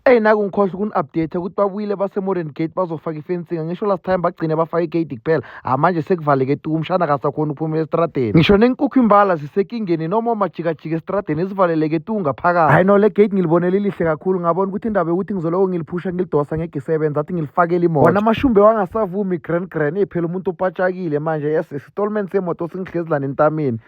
Eyi, naku ngikhohlwa ukuni-update ukuthi babuyile base-Modern Gate, bazofaka i-fencing. Ngisho last time bagcine bafaka i-gate kuphela. Ah, manje sekuvaleke tu, umshana akasakhoni ukuphumela estradeni. Ngisho nenkukhu imbala zisekingeni noma umajikajika estradeni, zivaleleke tu ngaphakathi. Hayi no, le gate ngilibonele lihle kakhulu. Ngabona ukuthi indaba yokuthi ngizoloko ngiliphusha ngilidosa ngeke isebenza, athi ngilifakele imoto. Wona amashumbe wangasavumi grand grand. Eyi phela umuntu upatshakile manje. Yes, installment semoto singihlezi lana entameni.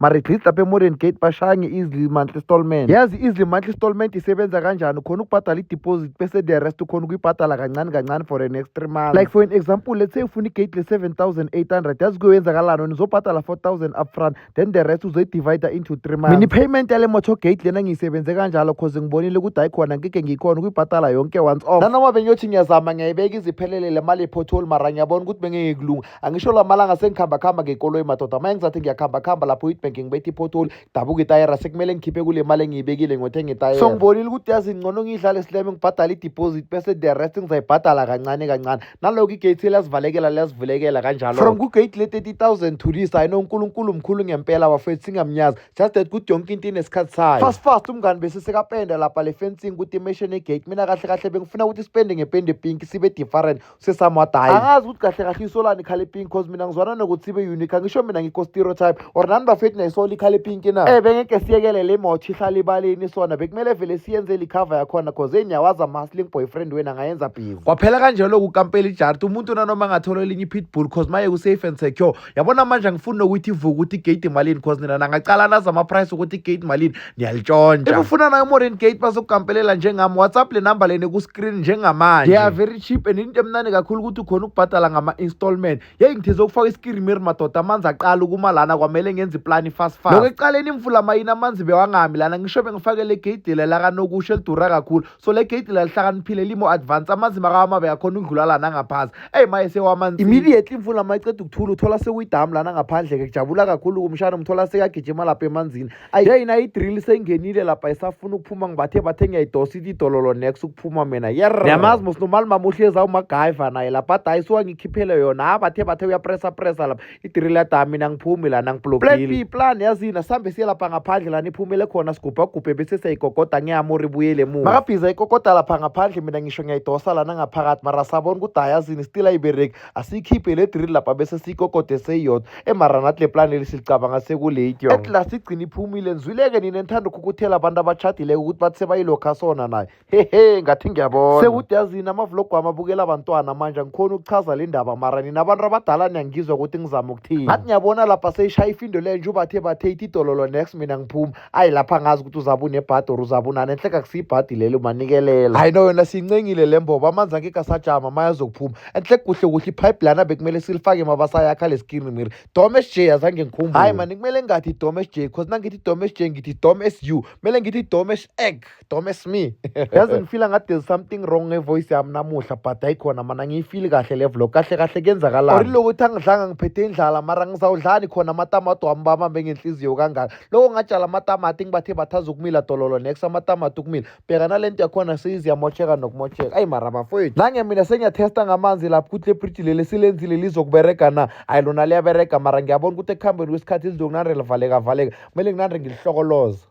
Mara at least lapha e-Modern Gate bashaya nge-easy monthly installment. Yazi i-easy monthly installment isebenza kanjani? Ukhona ukubhadala i-deposit, bese the rest ukhona ukuyibhadala kancane kancane for the next 3 months. Like for an example, let's say ufuna i-gate le-7800, yazi kuyoyenzakalani? Wena uzobhadala 4000 upfront, then the rest uzoyi-divide into 3 months. Mina i-payment yale motor gate lena ngiyisebenze kanjalo, 'cause ngibonile ukuthi hayi khona ngike ngikhona ukuyibhadala yonke once off. Nanoma bengiyothi ngiyazama ngiyayibeka iziphelele le mali ye-pothole, mara ngiyabona ukuthi bengeke kulunga. Angisho la malanga sengikhamba-khamba ngekoloyi madoda, ma ngizathi ngiyakhamba-khamba lapho Witbank, ngibethe i-pothole, dabuka itayera, sekumele ngikhiphe kule mali engiyibekile ngothenga itayera. So ngibonile ukuthi yazi ngcono ngiyidlale sileme, ngibhadale i-deposit, bese the rest ngizayibhadala kancane kancane. Nalokho i-gate liyazivalekela, liyazivulekela kanjalo. From ku-gate le-30 000 to this, I know uNkulunkulu mkhulu ngempela bafethu, singamnyazi. Just that ukuthi yonke into inesikhathi sayo. Fast fast, umngani bese sekapenda lapha le fencing ukuthi imeshe ne-gate. Mina kahle kahle bengifuna ukuthi sipende ngepende pink, sibe different sesamwadayi. Angazi ukuthi kahle kahle isolani i-colour pink, 'cause mina ngizwana nokuthi sibe unique. Angisho mina ngikho stereotype or nani bafethu, nayisola i-colour pink na? Bengeke siyekele le moto ihlala ibaleni sona, bekumele vele siyenzele i-cover yakhona, 'cause enyawazi ama-hustling boyfriend wena angayenza busy. Kwaphela kanjalo kukampela ijart. Umuntu nanoma angathola elinye i-pitbull, 'cause maye ku-safe and secure. Yabona manje angifuni nokuthi ivuke ukuthi i-gate malini, 'cause nina nangacala nazi ama-price ukuthi i-gate malini, niyalitshontsha. If ufuna nayo Modern Gate bazokukampelela njengami, WhatsApp le number lene ku-screen njengamanje. They are very cheap and into emnandi kakhulu ukuthi ukhona ukubhadala ngama-installment. Yeyi, ngithize ukufaka iskirimiri madoda, amanzi aqala ukuma lana, kwamele ngenze iplani fast fast. Lokho ekuqaleni imvula mayini, amanzi bewangami lana. Ngisho bengifake le gate lela lakanokusho elidura kakhulu, so le gate lela lihlakaniphile, limo advance, amanzi makawama beyakhona ukudlula lana ngaphansi. Eyi, maye sewamanzi immediately imvula mayiceda ukuthula, uthola sekuyidamu lana ngaphandle-ke. Kujabula kakhulu kumshana, umthola sekagijima lapha emanzini. Ayi, yeyi, nayo i-drill seyingenile lapha, isafuna ukuphuma. Ngibathe bathe ngiyayidosa, ithi idololo next ukuphuma mina yer. Niyamazi mos nomali mama uhlezi awumagayiva naye lapha, ade ayisuka ngikhiphele yona. Ha, bathe bathe uyapressa pressa lapha i-drill yada, mina ngiphumi lana, ngiblokile. Plan B, plan yazini, asambe siye lapha ngaphandle lana iphumele khona, sigubhagubhe bese siyayigogoda. Ngiyamuri ibuyele emuva makabhiza ikokoda lapha ngaphandle. Mina ngisho ngiyayidosa lana ngaphakathi, mara sabona ukuthi ayazini still ayibereki. Asiyikhiphe le drill lapha bese siyikokode seyiyodwa emara nathi le plan leli silicabanga seku-late yo. At last igcina iphumile. Nizwileke nina enithanda ukukhukuthela abantu abatshadileko ukuthi bathi sebayilokha sona naye. Hehe, ngathi ngiyabona sekuthi yazini ama-vlog wami abukela abantwana manje, angikhoni ukuchaza le ndaba, mara nina abantu abadala niyangizwa ukuthi ngizama ukuthini. Ngathi ngiyabona lapha seyishaya ifindo le nje, ubathe bathe ithi idololo next, mina ngiphuma. Ayi, lapha ngazi ukuthi uzabe unebhadi or uzabe unani. Enhleka kusiyibhadi lelo manikelela. Hayi no, yona siyincengile le mbobo, amanzi angeke asajama maya azokuphuma. Enhle kuhle kuhle ipipe lana bekumele silifake mabasayakha le skirimiri dom S J. Azange ngikhumbule. Hayi mani, kumele ngingathi dom S J, 'cause nangithi dom S J ngithi dom S U, kumele ngithi dom S egg, dom S me. Yazi ngifila ngathi there's something wrong nge-voice yami namuhla, but ayikhona mana ngiyifili kahle le vlog. Kahle kahle kuyenzakalani? Or ilokuthi angidlanga, ngiphethe indlala, mara ngizawudlani khona amatamati wami bamambe ngenhliziyo kangaka? Loko ngatshala amatamati, ngibathe bathaza ukumila dololo next amatamati ukumila. Bheka nalento yakhona seyiziyamosheka nokumosheka. Ayi mara bafowethu, nange mina sengiyathesta ngamanzi lapho ukuthi le bridge leli silenzile lizokuberega na. Ayi, lona liyaberega, mara ngiyabona ukuthi ekuhambeni kwesikhathi lizokunande livaleka valeka, kumele nginande ngilihlokoloza.